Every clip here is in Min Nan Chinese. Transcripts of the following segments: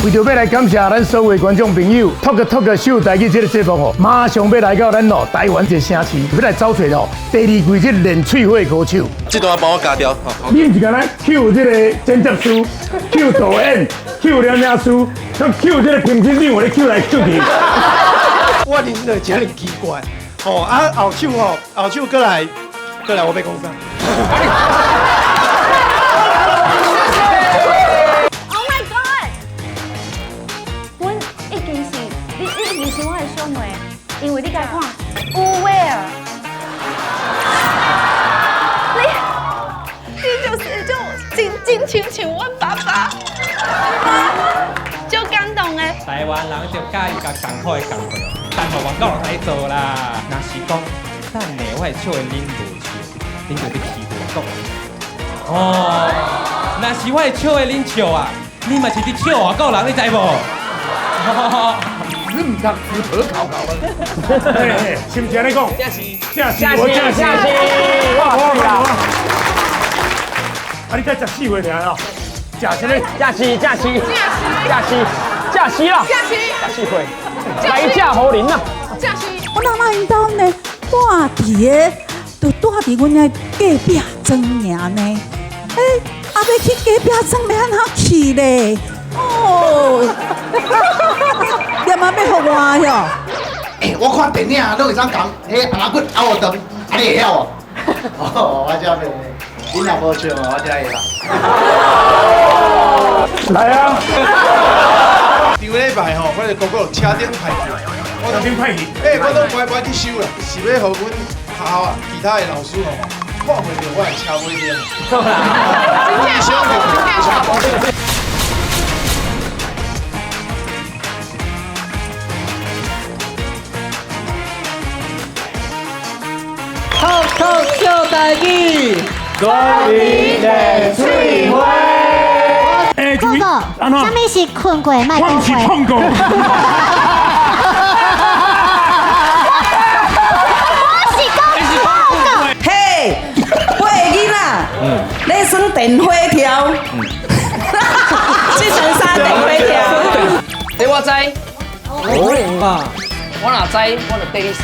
為著欲來感謝咱所有的觀眾朋友，Talk Talk 秀台語這个節目吼，馬上欲來到咱哦台灣這个城市，欲來走揣哦第二季這練喙火的歌手。這段幫我加掉。你毋是干焦 cue 這个剪接師，cue 導演，cue 攝影師，閣 cue 這个評審長，咧 cue 來 cue 去。我啉就遮爾奇怪，吼啊後手吼後手過來過來，我欲講啥？ Oh my god！阮已經是你，你已經是我的小妹，因為你共看，有威爾，你你就是一種真真親像阮爸爸，足感動的。台灣人就佮意共艱苦的工課，但予外國人來做啦。若是講，等下我會笑的恁無笑，恁就咧欺負外國人。哦，若是我會笑的恁笑啊，你嘛是佇笑外國人，你知無？你毋通直婆考考啊！是毋是按呢講？正是，正是，我正是，我我我。啊，你才十四歲爾哦，食啥物？正是，正是，正是，正是啦，十四歲，來食予恁啦。我阿嬤𪜶兜呢，住佇个，就住佇阮遐隔壁莊爾呢。欸，啊欲去隔壁莊欲按怎去咧？哦，念啊欲予我喲。欸，我看電影攏會使講，彼頷骨拗長，啊你會曉無？哦，我這袂，你若無笑，我才會啦。來啊！上禮拜吼，我就哥哥車頂歹去，我車頂歹去。欸，我攏乖乖去修啦，是欲予阮學校啊其他的老師吼看袂著我的車尾燈。真正 Talk Talk 秀台語，全民練喙火。欸，哥哥，啥物是睏過莫我毋是講話？碰過。我是講碰過。嘿，八个囡仔，咧耍電火條，這成三電火條。這我知，我若知，我就綴你生。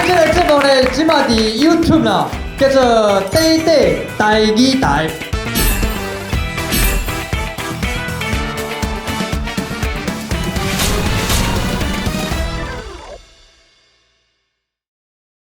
這个節目呢，這馬佇 YouTube 啦，叫做《短短台語台》。